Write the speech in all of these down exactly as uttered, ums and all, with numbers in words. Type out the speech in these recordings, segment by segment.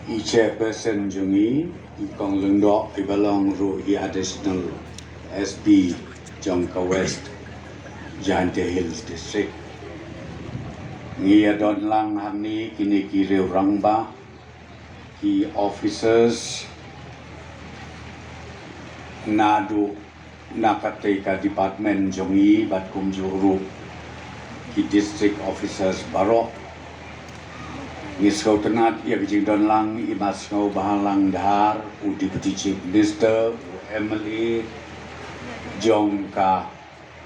I chairperson jong i, i Kong Lyngdoh, i ba long ruh i additional S P jong ka West Jaintia Hills District. Ngi ïa don lang hangne kine ki riew rangbah, ki officers, naduh na katei ka department jong i bad kumjuh ruh ki district officers baroh. Ngi sngewtynnat ïa ka jingdon lang i Bah Sngewbhalang Dhar, u Deputy Chief Minister, u M L A jong ka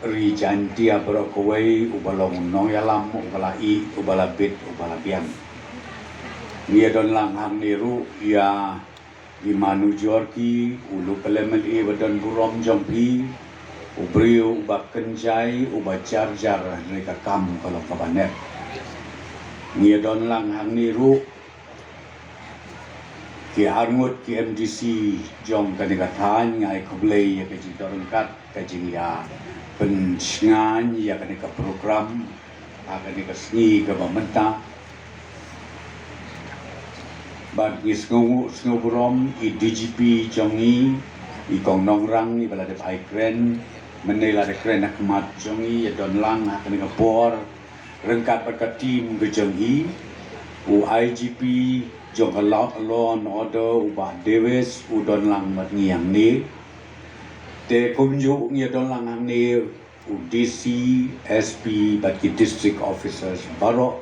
ri Jaintia baroh kawei, u ba long u nongïalam, u ba la ïeh, u ba la bit, u ba la biang. Ngi ïa don lang hangne ruh ïa i Ma Nujorki, u local M L A ba don burom jong phi, u briew u ba kynjai, u ba jar jar, hynrei ka kam ka long kaba nep. Ngi ïa don lang hangne ruh ki arngut ki M D C jong kane ka thaiñ. Nga ai khublei ïa ka jingdon ryngkat, ka jingïa pynshngaiñ ïa kane ka program ha kane ka sngi kaba mynta. Bad ngi sngew, sngew burom i D G P jong ngi, i Kong Nongrang, i ba la dep ai kren, mynne la dep kren ha khmat jong ngi, ïa don lang ha kane ka por ryngkat bad ka team ka jong i. U I G P jong ka law, law and order, u Bah Davis, u don lang bad ngi hangne. Te kumjuh ngi ïa don lang hangne u D C, S P bad ki district officers baroh.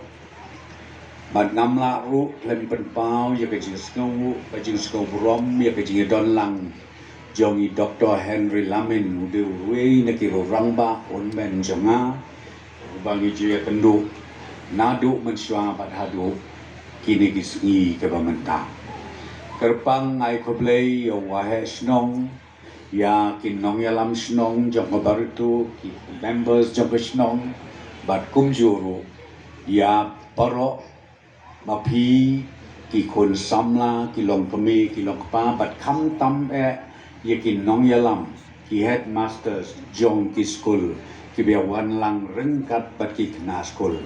Bad ngam lah ruh khlem pynpaw ïa ka jingsngew, ka jingsngew burom ïa ka jingïadon lang jong i Doktor Henry Lamin, u dei uwei na ki riew rangbah, u hynmen jong nga, uba ngi ju ïakynduh naduh mynshuwa bad haduh kine ki sngi kiba mynta. Kyrpang ai khublei ïa u waheh shnong, ïa ki nongïalam shnong jong ka Bharatpur, ki members jong ka shnong, bad kumjuh ruh ïa baroh ma phi ki khun samla, ki longkmie, ki longkpa, bad khamtam eh ïa ki nongïalam, ki headmasters jong ki skul, kiba ïa wan lang ryngkat bad ki khynnah skul,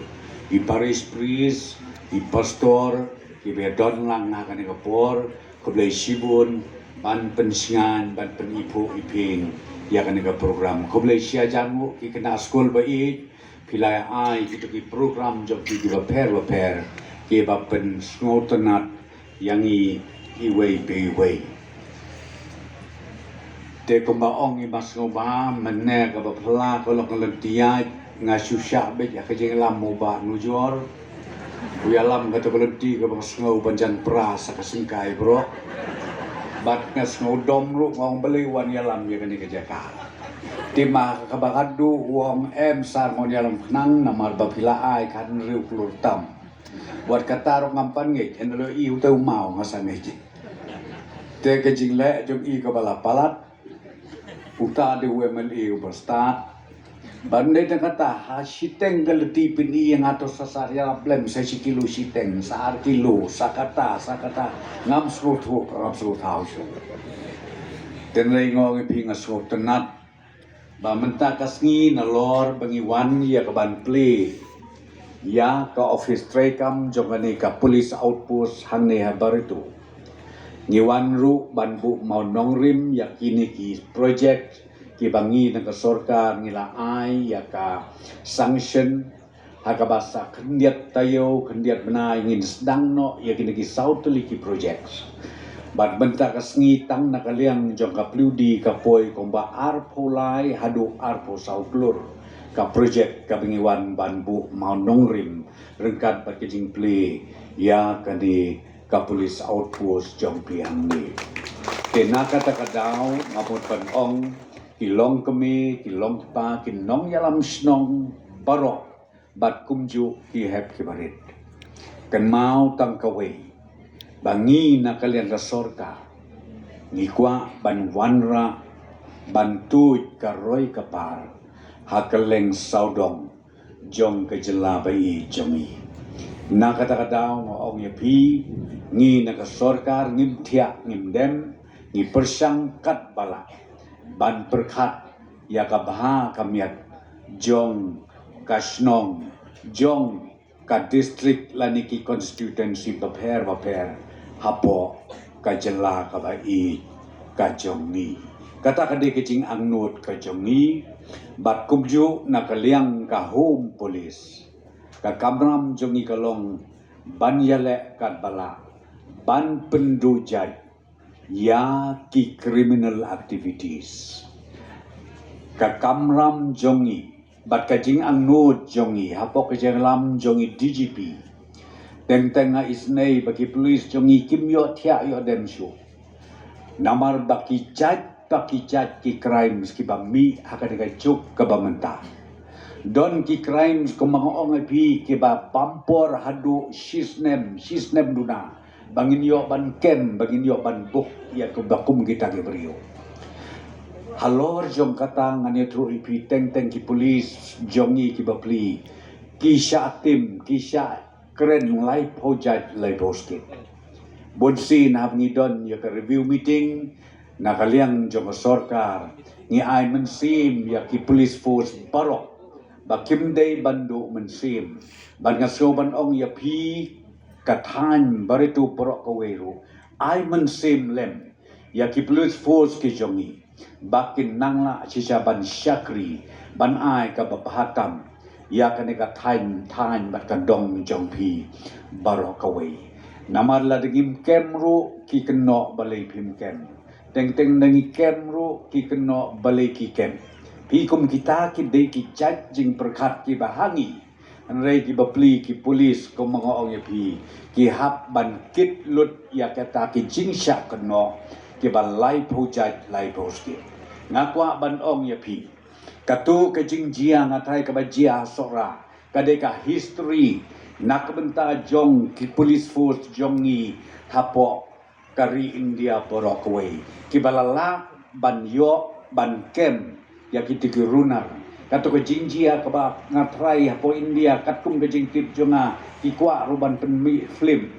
i parish priest, i pastor, kiba ïa don lang ha kane ka por. Khublei shibun ban pynshngaiñ, ban pyniphuh iphieng ïa kane ka program. Khublei shihajar nguh ki khynnah skul ba ïeit, phi la ai kito ki program jong phi kiba pher bapher, kiba pynsngewtynnat ïa ngi iwei pa iwei. Te kumba ong i Bah Sngewbha, mynne kaba phylla ka long ka lynti ïaid, nga shu shah beit ïa ka jingïalam u Bah Nujor. U ïalam kata ka lynti kaba sngew ban jan pra sa ka syngkai bro. Bad nga sngew dom ruh, nga ong balei u wan ïalam ïa kane ka jaka. Te ma kaba khadduh u ong em sar ngan ïalam khnang, namar ba phi la ai khathynriew klur tam. Wat kata ruh ngam pat ngeit, hynrei i utai u maw nga sa ngeit. Te ka jingleh jong i kaba la palat, uta dei u M L A uba stad. Ban dei tang kata, ha shiteng ka lynti pyni ïa nga to sa sar ïa la blem sa shi kilo shiteng, sa ar kilo, sa kata, sa kata. Ngam sngewthuh, ngam sngewthuh shuh. Te hynrei nga ong ïa phi nga sngewtynnat ba mynta ka sngi nalor ba ngi wan ïa ka ban plie ïa ka office treikam jong kane ka police outpost hangne ha Bharatpur, ngi wan ruh ban buh mawnongrim ïa kine ki project kiba ngi na ka sorkar ngi la ai ïa ka sanction. Ha kaba sa khyndiat taïew khyndiat bnai ngin sdang noh ïa kine ki saw tylli ki project. Bad mynta ka sngi tang na ka liang jong ka plie u die ka poi kumba arphew lai haduh arphew saw klur ka project kaba ngi wan ban buh mawnongrim ryngkat bad ka jingplie ïa kane ka police outpost jong phi hangne. Te na kata ka daw nga mut ban ong ki longkmie, ki longkpa, ki nongïalam shnong baroh bad kumjuh ki hep ki barit, kynmaw tang kawei ba ngi na ka liang ka sorkar ngi kwah ban wanrah ban tuid ka roi ka par ha kylleng sawdong jong ka jylla ba ïeit jong ngi. Na kata ka daw nga ong ïa phi, ngi na ka sorkar ngim thiah ngim dem, ngi pyrshang katba lah ban pyrkhat ïa ka bha ka miat jong ka shnong, jong ka district lane ki constituency bapher bapher hapoh ka jylla kaba ïeit ka jong ngi. Kata ka dei ka jingangnud ka jong ngi, bad kumjuh na ka liang ka Home Police, ka kamram jong ngi ka long ban ïaleh katba lah ban pynduh jait ïa ki criminal activities. Ka kamram jong ngi bad ka jingangnud jong ngi hapoh ka jingïalam jong ngi D G P, teng teng nga isynei ba ki police jong ngi kim ïoh thiah ïoh dem shuh. Namar ba ki jait, ba ki jait ki crimes kiba mih ha kane ka juk kaba mynta. Don ki crimes kumba nga ong ïa phi kiba bam por haduh shisnem, shisnem duna, ba ngin ïoh ban kem, ba ngin ïoh ban buh ïa kiba kum kita ki briew. Halor jong kata ngan ïathuh ïa phi, teng teng ki police jong ngi kiba plie ki shah tim, ki shah kren laiphew jait laiphew skit. Bunsien haba ngi don ïa ka review meeting na ka liang jong ka sorkar, ngi ai mynsiem ïa ki police force baroh ba kim dei ban duh mynsiem. Bad nga sngew ban ong ïa phi, ka thaiñ baroh tu, baroh kawei ruh, ai mynsiem lem ïa ki police force ki jong ngi ba kin nang lah shisha ban shakri, ban ai kaba bha tam ïa kane ka thaiñ, thaiñ bad ka dong jong phi baroh kawei. Namar lada ngim kem ruh ki kynnoh balei phim kem. Teng teng da ngi kem ruh ki kynnoh balei ki kem. Phi kum kita ki dei ki jait jingpyrkhat kiba ha ngi. Hynrei kiba plie ki police kumba nga ong ïa phi, ki hap ban kit lut ïa kata ki jingshah kynnoh kiba laiphew jait laiphew skit. Nga kwah ban ong ïa phi, kato ka jingjia, nga tharai kaba jia ha Sohra, ka dei ka history na ka bynta jong ki police force jong ngi hapoh ka ri India baroh kawei, kiba la lah ban ïoh ban kem ïa kito ki runar. Kato ka jingjia kaba nga tharai hapoh India, katkum ka jingtip jong nga, ki kwah ruh ban pynmih film,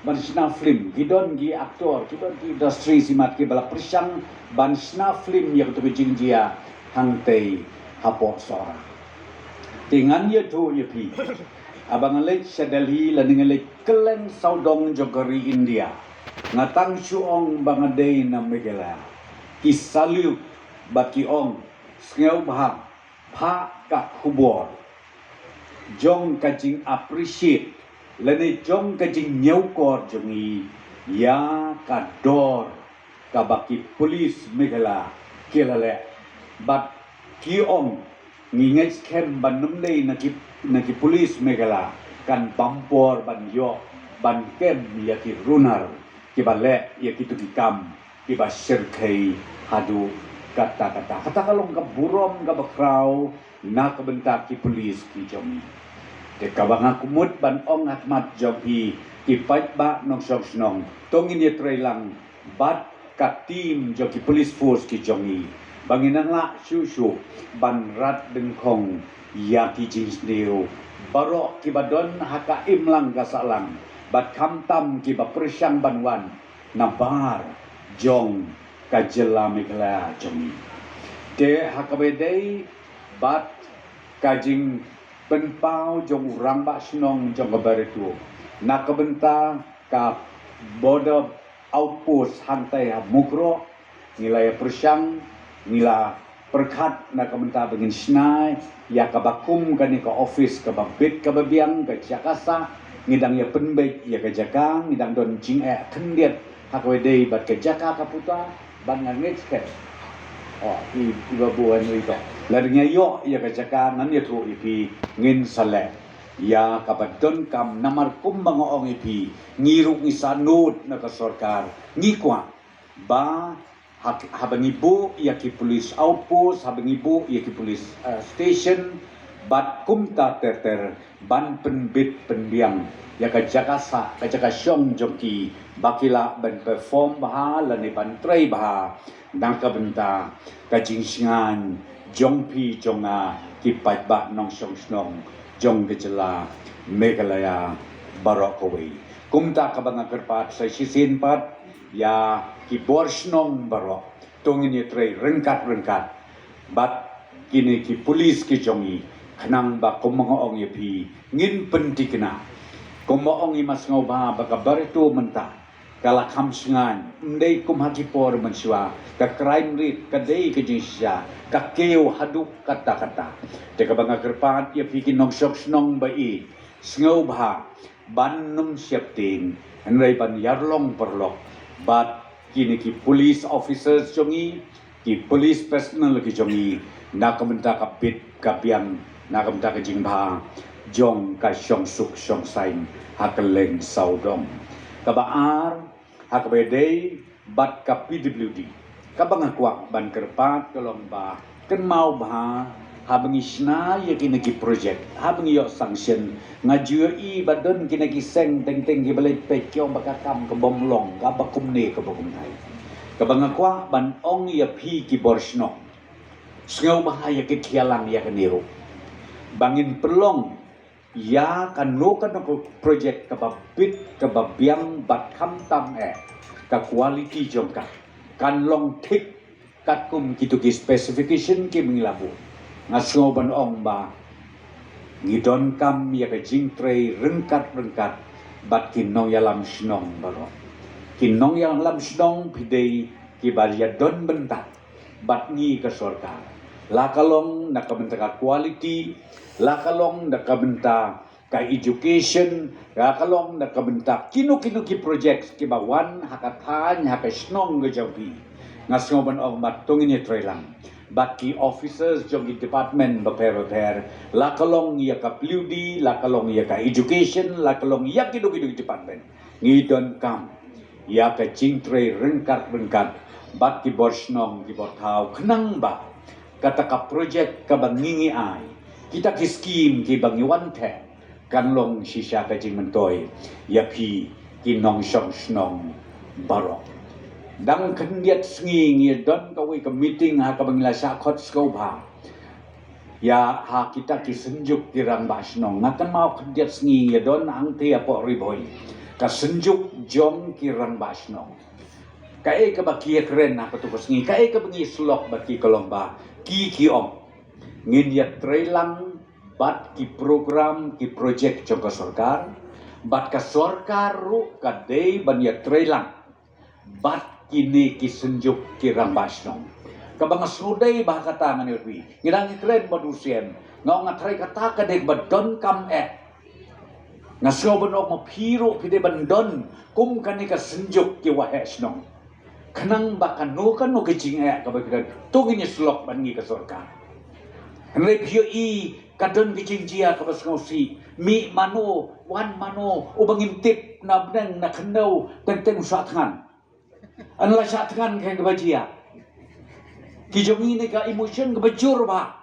ban shna film. Ki don ki actor, ki don ki industry shimet kiba la pyrshang ban shna film ïa kato ka jingjia hangtei hapoh Sohra. Te ngan ïathuh ïa phi, haba nga leit sha Delhi lane nga leit kylleng sawdong jong ka ri India, nga tang shu ong ba nga dei na Meghalaya, ki salute bad ki ong, sngewbha phah ka khubor jong ka jing-appreciate lane jong ka jingñiewkor jong ngi ïa ka dor kaba ki police Meghalaya ki la leh. Bad ki ong, ngi ngeit skhem ba ym dei na ki, na ki police Meghalaya kan bam por ban ïoh ban kem ïa ki runar kiba leh ïa kito ki kam kiba shyrkhei haduh katta katta. Kata ka long ka burom kaba khraw na ka bynta ki police ki jong ngi. Te kaba nga kwah mut ban ong ha khmat jong phi, ki paidbah nongshong shnong, to ngin ïatrei lang bad ka team jong ki police force ki jong ngi ba ngin nang lah shuh shuh ban rat dyngkhong ïa ki jingsniew baroh kiba don ha ka imlang ka sahlang, bad khamtam kiba pyrshang ban wan na bar jong ka jylla Meghalaya jong ngi. Te ha kaba ïadei bad ka jingpynpaw jong u rangbah shnong jong ka Bharatpur na ka bynta ka border outpost hangtei ha Mukroh, ngi la ïa pyrshang, ngi la pyrkhat na ka bynta ba ngin shna ïa kaba kum kane ka office kaba bit kaba biang, ka jaka sah. Ngi dang ïa pynbeit ïa ka jaka, ngi dang don jingeh khyndiat ha kaba ïadei bad ka jaka ka puta, bad nga ngeit skhem, oh, i, i Babu Henry, to lada ngi ïoh ïa ka jaka, ngan ïathuh ïa phi, ngin sa leh ïa kaba donkam. Namar kumba nga ong ïa phi, ngi ruh ngi sahnud na ka sorkar, ngi kwah ba ha, haba ngi buh ïa ki police outpost, haba ngi buh ïa ki police, eh, station bad kumta ter ter, ban pynbit pynbiang ïa ka jaka sah, ka jaka shong jong ki, ba ki lah ban perform bha lane ban trei bha na ka bynta ka jingshngaiñ jong phi jong nga, ki paidbah nongshong shnong jong ka jylla Meghalaya baroh kawei. Kumta kaba nga kyrpad sa shisien pat ïa ki bor shnong baroh, to ngin ïatrei ryngkat ryngkat bad kine ki police ki jong ngi, khnang ba kumba nga ong ïa phi, ngin pynthikna. Kumba ong i Ma Sngewbha ba ka Bharatpur mynta ka la kham shngaiñ, ym dei kum ha ki por mynshuwa, ka crime rate ka dei ka jingshisha, ka kiew haduh katta katta. Te kaba nga kyrpad ïa phi ki nongshong shnong ba i, sngewbha ban nym sheptieng, hynrei ban ïarlong paralok bad kine ki police officers jong i, ki police personnel ki jong i, na ka bynta ka bit ka biang, na ka bynta ka jingbha jong ka shongsuk shongsaiñ ha kylleng sawdong. Kaba ar, ha kaba dei bad ka P W D, kaba nga kwah ban kyrpad ka long ba kynmaw bha, haba ngi shna ïa kine ki project, haba ngi ïoh sanction, nga ju ïohi ba don kine ki seng teng teng kiba leit peit ki ong ba ka kam ka bym long, kaba kumne kaba kumtai. Kaba nga kwah ban ong ïa phi ki bor shnong, sngewbha ïa kit khia lang ïa kane ruh, ba ngin pynlong ïa kano kano ka project kaba bit kaba biang bad khamtam eh ka quality jong ka kan long thik katkum kito ki specification kiba ngi la buh. Nga sngew ban ong ba ngi donkam ïa ka jingtrei ryngkat ryngkat bad ki nongïalam shnong baroh. Ki nongïalam shnong phi dei kiba ïadon bynta bad ngi ka sorkar, la ka long na ka bynta ka quality, la ka long na ka bynta ka education, la ka long na ka bynta kino kino ki project kiba wan ha ka thaiñ, ha ka shnong ka jong phi. Nga sngew ban ong ba to ngin ïatreilang bad ki officers jong ki department bapher bapher, la ka long ïa ka P W D, la ka long ïa ka education, la ka long ïa kino kino ki department. Ngi donkam ïa ka jingtrei ryngkat ryngkat bad ki bor shnong ki bor thaw, khnang ba kata ka project kaba ngi ngi ai, kita ki skim kiba ngi wan theh, kan long shisha ka jingmyntoi ïa phi ki nongshong shnong baroh. Dang khyndiat sngi ngi don kawei ka meeting ha kaba ngi la shah khot sngewbha ïa ha kita ki synjuk ki rangbah shnong. Nga kynmaw khyndiat sngi ïa don hangtei hapoh Ri Bhoi ka synjuk jong ki rangbah shnong. Kaei kaba ki ïakren ha kato ka sngi, kaei kaba ngi slok bad ki ka long ba ki ki ong, ngin ïatreilang bad ki program ki project jong ka sorkar, bad ka sorkar ruh ka dei ban ïatreilang bad kine ki synjuk ki rangbah shnong. Kaba nga sngewdei ba kata ngan ïohi. Ngi dang ïakren bad u Siem, nga ong nga tharai kata ka dei ba donkam eh. Nga sngew ban ong ma phi ruh phi dei ban don kum kane ka synjuk ki waheh shnong. Khnang ba kano kano ka jingeh kaba phi don, to ngin ïaslok bad ngi ka sorkar. Hynrei phi ïohi ka don ka jingjia kaba sngewsih, mih mano, wan mano, uba ngim tip na bneng na khyndew, teng teng u shah thngan. Yn la shah thngan kane kaba jia. Ki jong ngi ne ka emotion kaba jur bha.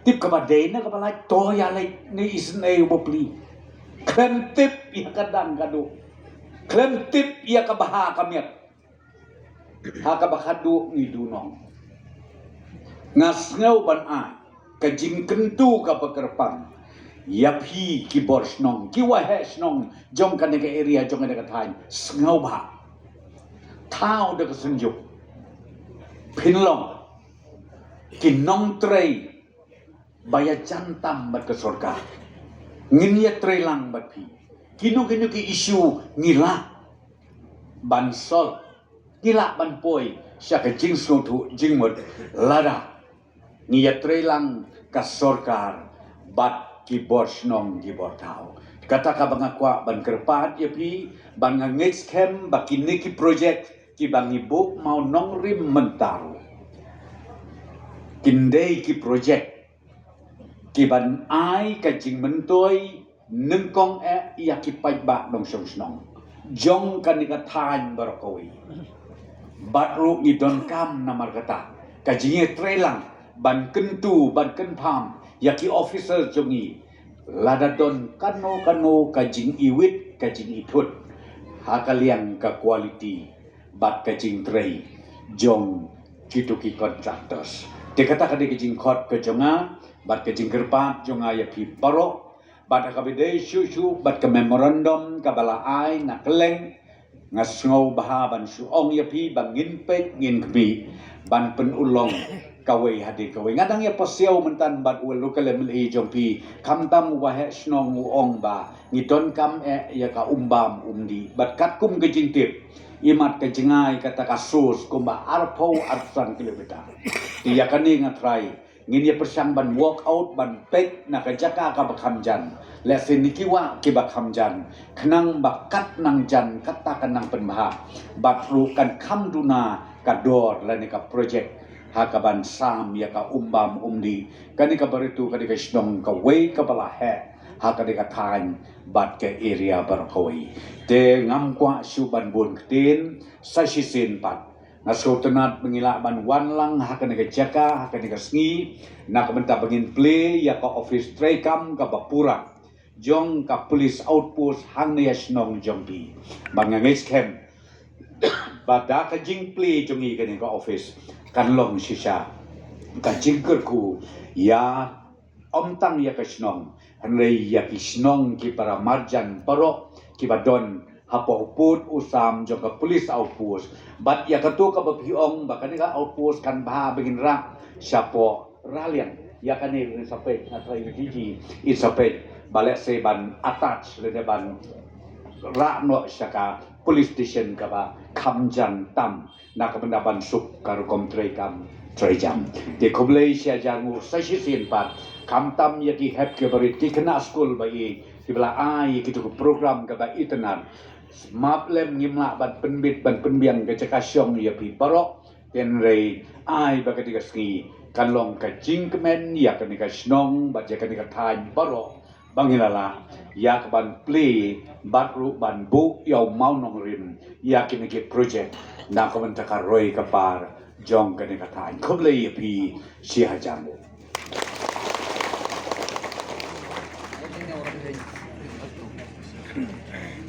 Tip kaba dei ne kaba lait, to ïa leit ne isynei u bapli. Khlem tip ïa ka dang ka duh, khlem tip ïa ka bha ka miat. Ha kaba khatduh ngi duh nong. Nga sngew ban ai ka jingkyntu kaba kyrpang ïa phi ki bor shnong, ki waheh shnong jong kane ka area, jong kane ka thaiñ, sngewbha thaw da ka synjuk, phin long ki nongtrei ba ïajan tam bad ka sorkar. Ngin ïatreilang bad phi. Kino kino ki issue ngi lah ban solve, ngi lah ban poi sha ka jingsngewthuh jingmut lada ngi ïatreilang ka sorkar bad ki bor shnong ki bor thaw. Kata kaba nga kwah ban kyrpad ïa phi, ban nga ngeit skhem ba kine ki project kiba ngi buh mawnongrim mynta ruh kin dei ki project kiban ai ka jingmyntoi nyngkong eh ïa ki paidbah nongshong shnong jong kane ka thaiñ baroh kawei. Bad ruh ngi donkam namar kata ka jingïatreilang ban kyntu ban kynpham ïa ki officer jong ngi, lada don kano kano ka jingiwit ka jingithut ha ka liang ka quality bad ka jingtrei jong kito ki contractors. Te kata ka dei ka jingkhot ka jong nga bad ka jingkyrpad jong nga ïa phi baroh. Bad ha kaba dei shuh shuh bad ka memorandum kaba la ai na kylleng, nga sngew bha ban shu ong ïa phi ba ngin peit ngin khmih ban pynurlong kawei hadien kawei. Nga dang ïa pasiaw myntan bad u local M L A jong phi, khamtam u ba heh shnong u ong ba ngi donkam eh ïa ka umbam umdih. Bad katkum ka jingtip, imat ka jngai kata ka source kumba arphew arphew san kilometer. Te ïa kane nga trai, ngin ïa pyrshang ban work out, ban peit na ka jaka kaba kham jan, lehse na ki wah kiba kham jan, khnang ba kat nang jan kata kan nang pynbha bad ruh kan kham duna ka dor lane ka project ha kaban sam ïa ka umbam umdih. Kane ka Bariatuh ka dei ka shnong kawei kaba la heh ha ka dei ka thaiñ bad ka area baroh kawei. Te ngam kwah shuh ban bun ktien, sa shisien pat nga sngewtynnat ba ngi lah ban wan lang ha kane ka jaka ha kane ka sngi na ka bynta ba ngin plie ïa ka office treikam kaba pura jong ka police outpost hangne ha shnong jong phi. Ba nga ngeit skhem ba da ka jingplie jong ngi kane ka office kan long shisha ka jingkyrkhu ïa ym tang ïa ka shnong, hynrei ïa ki shnong ki para marjan baroh kiba don hapoh u pud u sam jong ka police outpost. Bad ïa kato kaba phi ong ba kane ka outpost kan bha ba ngin rah shapoh Raliang, ïa kane ngin sa peit, nga trai u D G in sa peit ba lehse ban attach lane ban rah noh sha ka police station kaba kham jan tam na ka bynta ban suk ka rukom treikam treijam. Te khublei shihajar nguh sa shisien pat, khamtam ïa ki hep ki barit, ki khynnah skul ba ïeit kiba la ai ïa kito ki program kaba itynnad. Map lem ngim lah ban pynbit ban pynbiang ka jaka shong ïa phi baroh, hynrei ai ba ka dei ka sngi kan long ka jingkmen ïa kane ka shnong bad ïa kane ka thaiñ baroh ba ngin la lah ïa ka ban plie bad ruh ban buh ïa u mawnongrim ïa kine ki project na ka bynta ka roi ka par jong kane ka thaiñ. Khublei ïa phi shihajar nguh.